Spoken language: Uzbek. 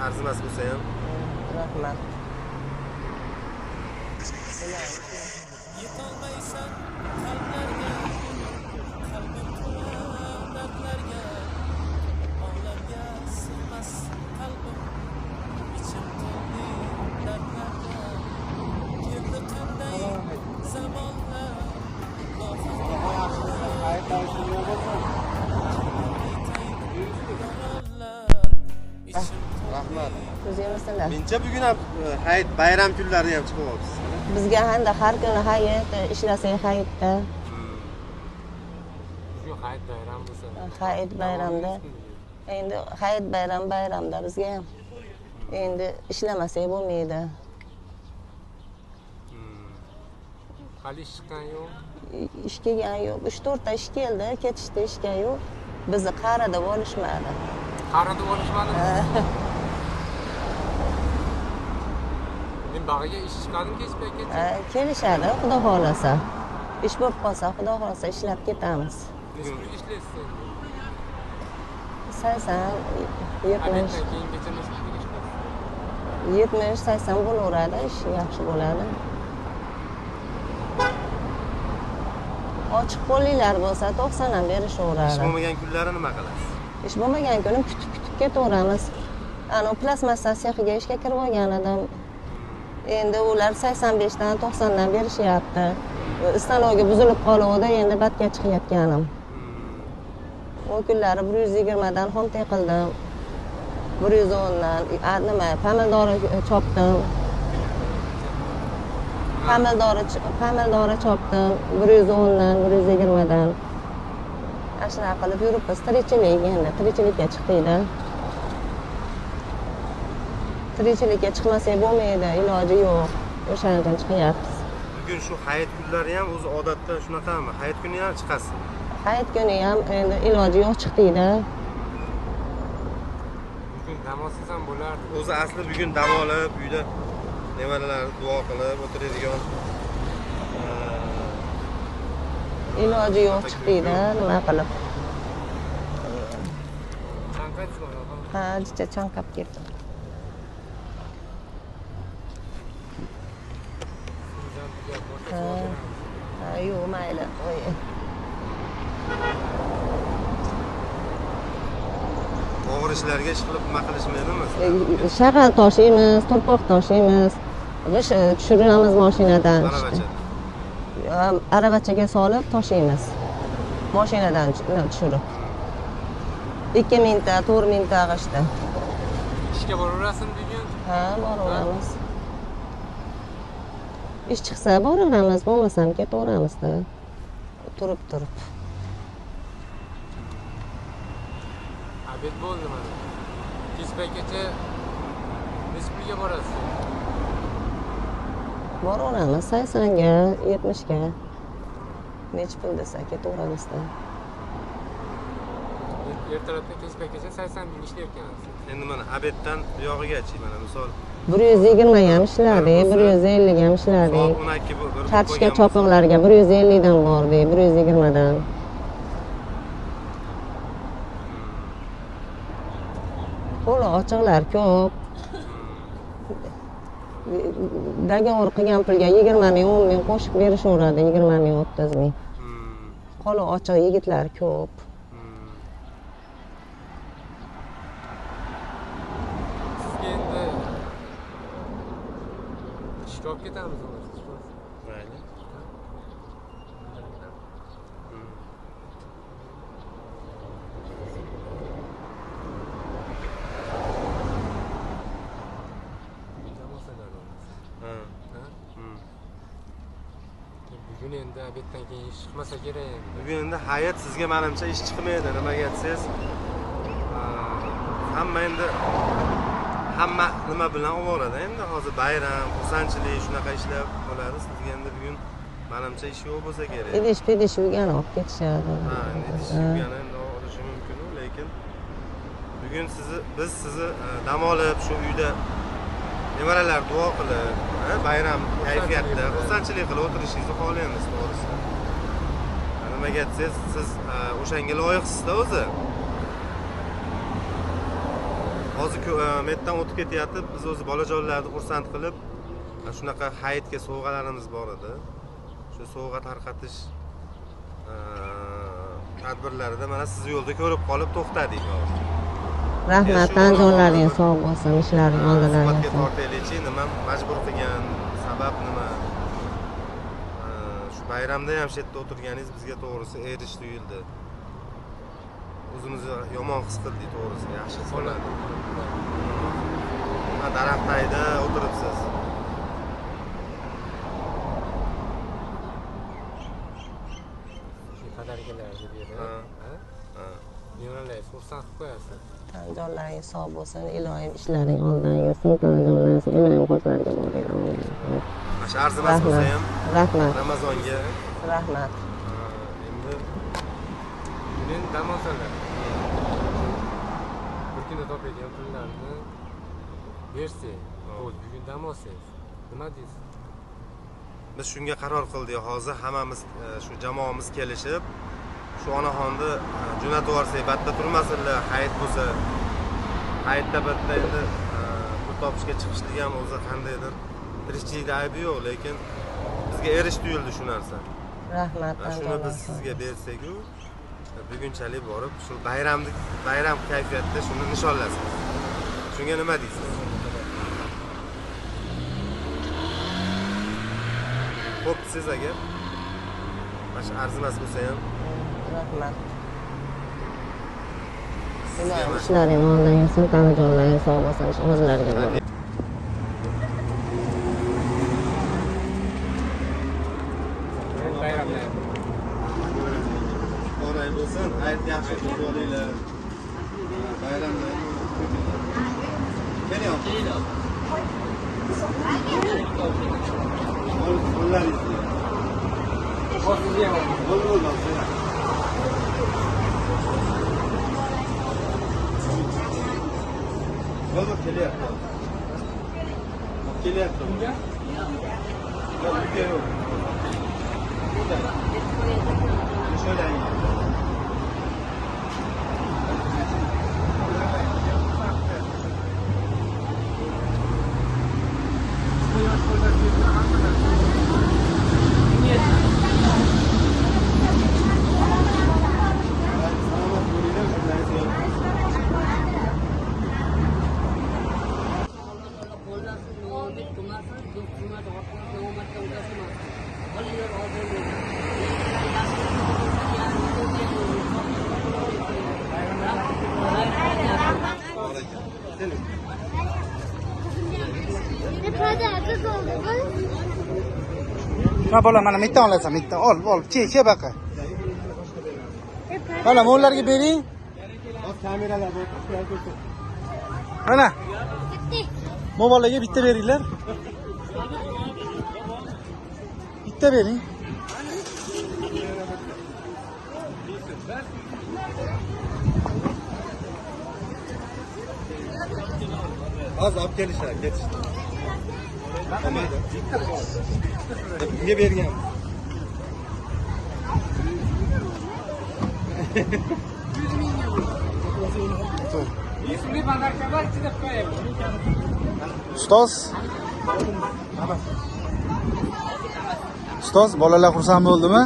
Arzimas bo'lsa ham. Rahmat. Yetolmaysan qalblarga, qalbim to'la dardlarga, olamga sig'mas qalbim, ichim to'ldi dardlarga. Keldi qanday zamonlar, Rahmat. O'zingizlar. Mencha bugun ham hayit bayram kunlarida ham chiqib olibsiz. Bizga hamda har kuni hayit, ishlasak hayitda. Bugun hayit bayram bo'lsa. Hayit bayramda. Endi hayit bayram bayramda bizga ham. Endi ishlamasak bo'lmaydi. Hali ish chiqqan yo'q. Ish kelgan yo'q. 3-4 ta ish keldi, ketishdi ishga yo'q. Bizni qari deb olishmadi. Qari deb olishmadi. Men bag'iga ish chiqadimi kech paytgacha? Kelishadi, xudo xolasa. Ish bo'lib qolsa, xudo xolasa ishlab ketamiz. Necha pulga ishlaysiz endi? 80, 70. Obeddan keyingacha necha pulga ishlaysiz? 70, 80 bo'laveradi, ish yaxshi bo'ladi. Ochiq qo'lliklar bo'lsa 90 ham berishaveradi. Ish bo'lmagan kunlari nima qilasiz? Ish bo'lmagan kunim kutib-kutib ketaveramiz. Ana plastmassa sexiga ishga kirib olgan edim. Endi ular 85 dan 90 dan berishyapti. Stanogi buzilib qoluvdi, endi batga chiqayotganim. O kunlari 120 dan xomtay qildim. 110 dan nima, pomidori chopdim. Pomidori chopdim 110 dan 120 dan. Ana shunaqa qilib yuribmiz. Tirikchilik endi, tirikchilikka chiqdik-da. Tirikchilikka chiqmasak bo'lmaydi, iloji yo'q. O'shaning uchun chiqyapmiz. Bugun shu hayit kunlari ham o'zi odatda shunaqami? Hayit kuni ham chiqasiz? Hayit kuni ham endi iloji yo'q chiqdik-da. Bugun dam olsangiz ham bo'lardi. O'zi asli bugun dam olib, uyda nevaralar duo qilib o'tiradigan iloji yo'q chiqdik-da, nima qilib. Chanqaysizmi? Ha, jicha chanqab ketdim. Ha, yo'q, mayli. Og'ir ishlarga ish qilib nima qilishmaydimi? Shag'al toshiymiz, turpoq toshiymiz, g'ish tushiramiz mashinadan. Aravachaga solib toshiymiz. Mashinadan tushirib. 2000 ta, 4000 ta g'ishda. Ishga boraverasizmi bugun? Ha, boraveramiz. Ish chiqsa boraveramiz, bo'lmasam ketaveramiz-da. Turib-turib. Obed bo'ldi mana. Kech paytgacha necha pulga borasiz? Boraveramiz 80 ga, 70 ga. Necha pul desa ketaveramiz-da. Ertalabdan kech paytgacha 80 ming ishlayotgansiz. Endi mana obeddan buyog'igachi mana misol 120 ga ham ishladik, 150 ga ham ishladik. Kartoshka chopiqlarga 150 dan bordik, 120 dan. Qo'li ochiqlar ko'p. Dogovor qilgan pulga 20 ming, 10 ming qo'shib berishaveradi, 20 ming, 30 ming. Qo'li ochiq yigitlar ko'p. Sizga endi ishga olib ketamiz o'zi. Mayli. Bugun endi obeddan keyin ish chiqmasa kerak endi. Bugun endi hayit sizga menimcha ish chiqmaydi. Nimaga desangiz, hamma endi hamma nima bilan ovorada endi hozir bayram, xursandchilik shunaqa ishlar bo'ladi. Sizga endi bugun menimcha ish yo'q bo'lsa kerak. Idish pidish yuvgani olib ketishadi. Ha, idish yuvgani endi olishi mumkin, lekin bugun sizni biz sizni dam olib shu uyda nevaralar duo qilib, bayram kayfiyatda, xursandchilik qilib o'tirishingizni xohlaymiz, to'g'risi. Nimaga desangiz, siz o'shanga loyiqsiz-da o'zi. Hozir metdan o'tib ketyapti, biz o'zi bolajonlarni xursand qilib, shunaqa hayitga sovg'alarimiz bor edi. Shu sovg'a tarqatish tadbirlarida mana sizni yo'lda ko'rib qolib to'xtadik hozir. Rahmat, tanjonlaring sog' bo'lsin, ishlaring oldilaring. Suhbatga tortaylikchi, nima majbur qilgan, sabab nima? Shu bayramda ham shu yerda o'tirganingiz bizga to'g'risi erish tuyuldi. O'zimizni yomon his qildik to'g'risi, yaxshi his qilmadik. Mana daraxt tagida o'tiribsiz. Shu qadarkalarni berib, ha? Nevaralar xursand qilib qo'yasiz. Tanjonlaring sog' bo'lsin, iloyim ishlaring oldidan yursin, tanjonlaring iloyim qo'zlarga boringlar. Mana shu arzimas bo'lsa ham rahmat. Ramazonga rahmat. Endi bugun dam olsalar. Bir kunda topadigan pullarni bersak, bo'ldi, bugun dam olsangiz, nima deysiz? Biz shunga qaror qildik. Hozir hammamiz shu jamoamiz kelishib, shu onaxonni jo'natib yuborsak, batta turmasinlar, hayit bo'lsa, hayitda bitta endi pul topishga chiqishlik ham o'zi qandaydir tirikchilikda aybi yo'q, lekin bizga erish tuyuldi shu narsa. Rahmat. Shuni biz sizga bersak-u, bugunchalik borib shu bayramni bayram kayfiyatida shuni nishonlasin. Shunga nima deysiz? Xo'p, siz agar mana shu arzimas bo'lsa ham rahmat. Ishlaring oldidan yursin, tanajonlaring sog' bo'lsin, o'zlariga boring. Muborak bo'lsin, hayit yaxshi o'tkazib olinglar. Bayramlar. Keling. Qo'llaringizni. Bo'l. Bo'ldi, kelyapti. Kelyapti. Yo'q, yo'q. Şöyle. Ma bola, mana bitta olasan, bitta ol, ol, che baqa. Mana ularga bering. Kameralar bor. Mana. Mo'bolaga bitta beringlar. Bitta bering. Hozir olib kelishadi, ketishdi. Bunga bergan. Ustoz. Ustoz, bolalar xursand bo'ldimi?